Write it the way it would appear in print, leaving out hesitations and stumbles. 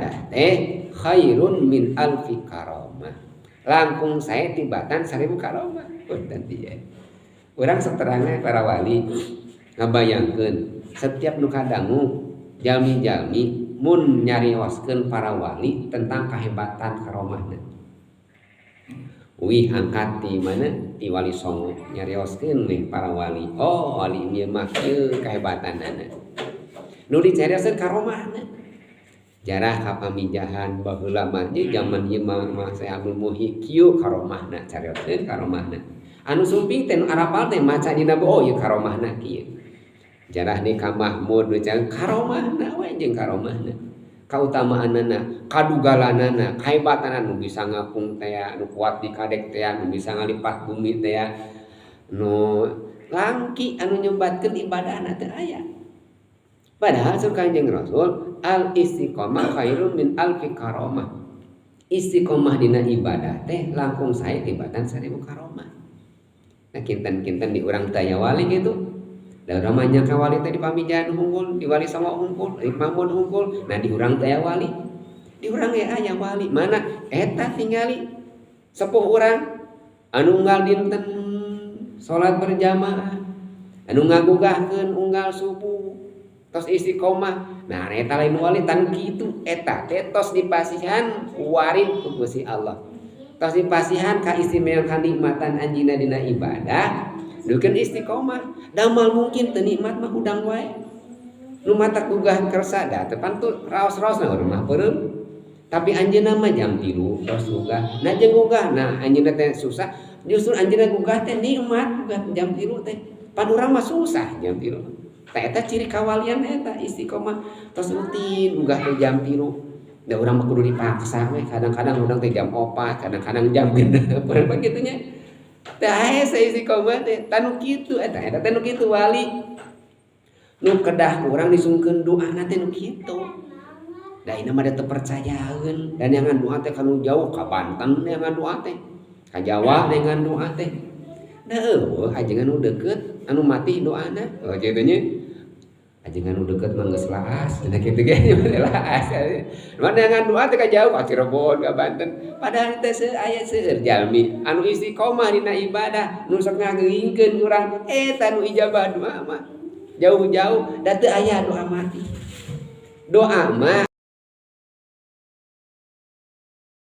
ibadah teh khairun min alfi karomah, langkung sae tibatan 1000 karomah. Punten ieu urang sok terangna para wali ngabayangkeun setiap nu kadangu jalmi-jalmi mun nyarioskeun para wali tentang kahebatan karomahna. Wih, angkat di mana di Wali Songo nyarioskeun nih para wali, oh, wali ieu mah kieu kahebatanana, nu dicarioskeun karomahna. Jarah ka Pamijahan baheula mah zaman ieu mah Syekh Abdul Muhyi kieu karomahna, carioskeun karomahna. Anu sumping teh, nu arapal teh, maca dina, oh, ieu karomahna kieu. Jarah ni ka Mahmud karomahna we jeung karomahna, kautamaanana, kadugalanana, kahebatanana, nu bisa ngapung teh, nu kuat di kadek teh, nu bisa ngalipat bumi teh, nu langki anu nyebatkeun ibadahna teh aya. Padahal saur Kanjeng Rasul, al istiqomah khairun min alfi karomah, istiqomah dina ibadah teh langkung sae tibatan 1000 karomah. Nah, kinten-kinten di urang teh aya wali gitu. Da urang mah nyangka wali teh di Pamijahan hungkul, di Wali Songo hungkul, di Mahmud hungkul. Nah, di urang teh aya wali. Di urang ge aya wali. Mana eta tingali sepuh urang anu unggal dinten salat berjamaah, anu ngagugahkeun unggal subuh, tos istiqomah. Nah, eta lain wali tan kitu, eta teh tos dipasihan warid ku Gusti Allah. Tos dipasihan kaistimewaan, kanikmatan anjeunna dina ibadah. Dukeun istiqomah, damal mungkin teu nikmat mah hudang wae. Nu matak gugah kersa da teu pantu raos-raos na urang mah peureum. Tapi anjeunna mah jam 3 tos gugah. Nah, jeung gugah, nah, anjeunna teh susah, justru anjeunna gugah teh nikmat gugah jam 3 teh. Pan urang mah susah jam 3. Tah, eta ciri kawalian eta istiqomah, tos rutin gugah teh jam 3. Da urang mah kudu dipaksa we, kadang-kadang urang teh jam 4, kadang-kadang jam 6, urang mah kitu nya. Tah, hese istiqomah teh, tah, nu kitu eta, eta teh nu kitu wali. Nu kedah ku urang disungkeun doana teh nu kitu. Da ini mah teu percayaeun dan yang doa teh kanu jauh ka Banten, yang doa teh ka Jawa dengan doa teh. Da euweuh ajengan nu deukeut anu mati doana. Oh, kitu nya. Ajengan nu deukeut mah geus laas, cenah kitu ge laas. Mana yang doa teh ka jauh, ka Cirebon, ka Banten. Padahal teh aya seueur jalmi anu istiqomah dina ibadah, nu sok ngageuingkeun urang eta nu ijabah doa mah. Jauh-jauh da teu aya doa mati. Doa mah